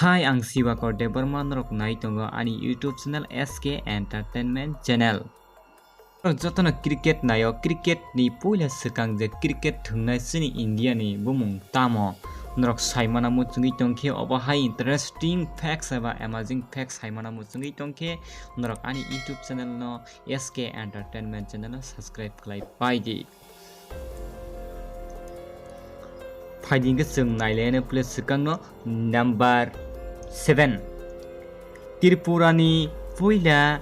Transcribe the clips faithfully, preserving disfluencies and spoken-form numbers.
Hai, ang Sibakor Debbarma, norok nai tongo ani YouTube channel S K Entertainment Channel. Norok jotono cricket naio, cricket ni puila swkang je cricket thwngnai chini India ni bumung tamo? Norok saimana muchungwi tongkhe, obo hai interesting facts eba amazing facts saimana muchungwi tongkhe, norok ani YouTube channel no, S K Entertainment Channel no subscribe khlai pai di. Phaidi hwnkhe chwng nailaino phle swkangno number seven. Tripurani puila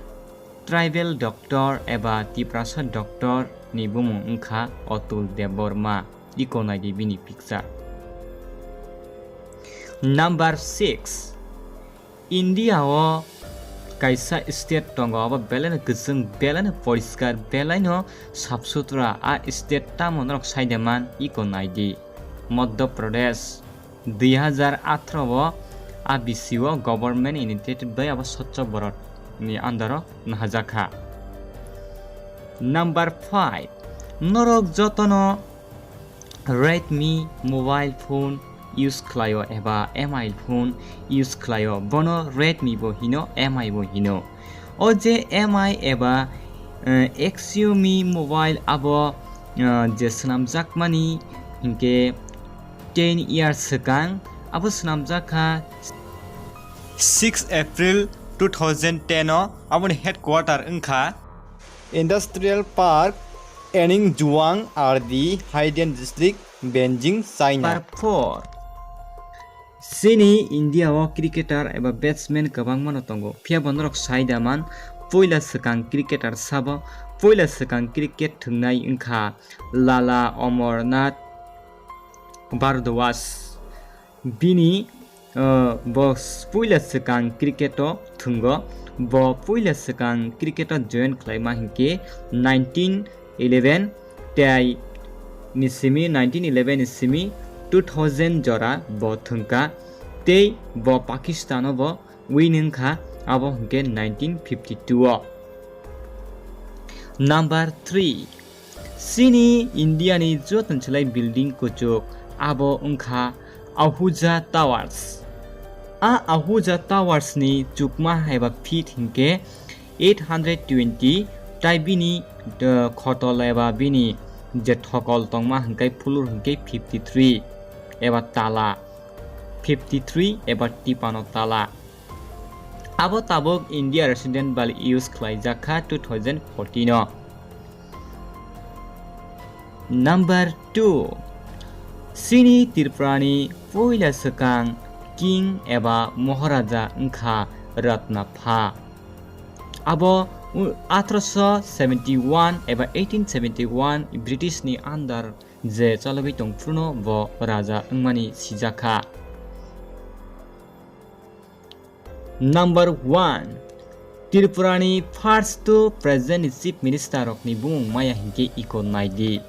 tribal doctor eba Tiprasa doctor ni bumung wngkha Atul Debbarma. Iko naidi bini picture. Number six. India o kaisa state tongo, abo belaino kwchwng, belaino poriskar, belaino sap sutra. A state tamo norok saida man, iko naidi. Madhya Pradesh. Dui hazar atharo o a bisi o government initiative bai abo Swachh Bharat ni under o nahajakha. Number five. Norok jotono Redmi mobile phone use khlaio eba M I phone use khlaio, bono Redmi bo hino, M I bo hino. O je M I eba, eh, Xiaomi mobile abo, eh, je swnamjakmani hinkhe ten years swkang abo swnamjak kha. Six April two thousand ten o aboni headquarter wngkha Industrial Park Anning Zhuang R D, Haidian District, Beijing, China. Number four. Chini India o cricketer eba batsman kwbangma no tongo, phiya bo norok saida man, puila swkang cricketer sabo, puila swkang cricket thwngnai wngkha Lala Amarnath Bhardwaj. Bini, uh, bo s-, puila swkang cricket o thwngo. Bo puila swkang cricket o join khlaima hinkhe nineteen eleven tei ni simi, nineteen eleven ni simi two thousand jora bo thwngkha. Tei bo Pakistan o bo win wngkha, abo hinkhe nineteen fifty two o. Number three. Chini India ni joto ni slai building kuchuk, abo wngkha Ahuja Towers. A Ahuja Towers ni chukma haiba feet hinkhe eight hundred twenty, tai bini, uh, khotol eba bini je thokol tongma hinkhe floor hinkhe fifty three eba tala, fifty three eba tipano tala. Abo tabuk India resident bai use khlaijak kha two thousand fourteen o. Number two, chini Tripura ni puila swkang king eba Maharaja wngkha Ratna Pha. Abo u-, athroso seventy one eba eighteen seventy one British ni under je chalogwi tongphuru no bo raja wngmani sijak kha. Number one, Tripura ni first to present ni Chief Minister rok ni bumung maya hinkhe iko naidi.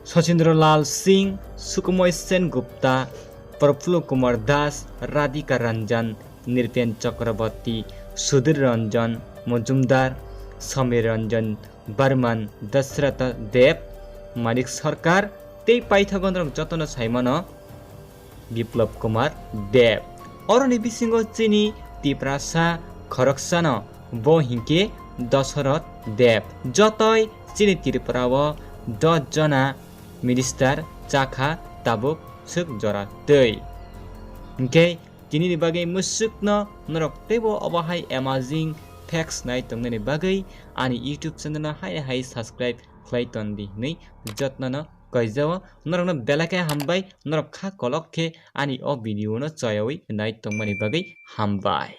Sachindra Lal Singh, Sukhmoy Sen Gupta, Prafulla Kumar Das, Radhika Ranjan, Nripen Chakraborty, Sudhir Ranjan Majumdar, Samir Ranjan Barman, Dasratha Deb, Manik Sarkar tei paithago norok jotono saimano Biplab Kumar Deb. Oroni bisingo chini Tiprasa khoroksano, bo hinkhe Dasarath Deb. Jotoi chini Tripura o dos jona minister chakha tabuk swk jora twi. Hinkhe tinini bagwi mwswkno norok teibo obo hai amazing facts nai tongnani bagwi ani YouTube channel no hai hai subscribe khlai tondi hinwi jotnono kaijao. Norokno belai khe hambai, norok kha kolok khe ani o video no choyawi nai tongmani bagwi hambai.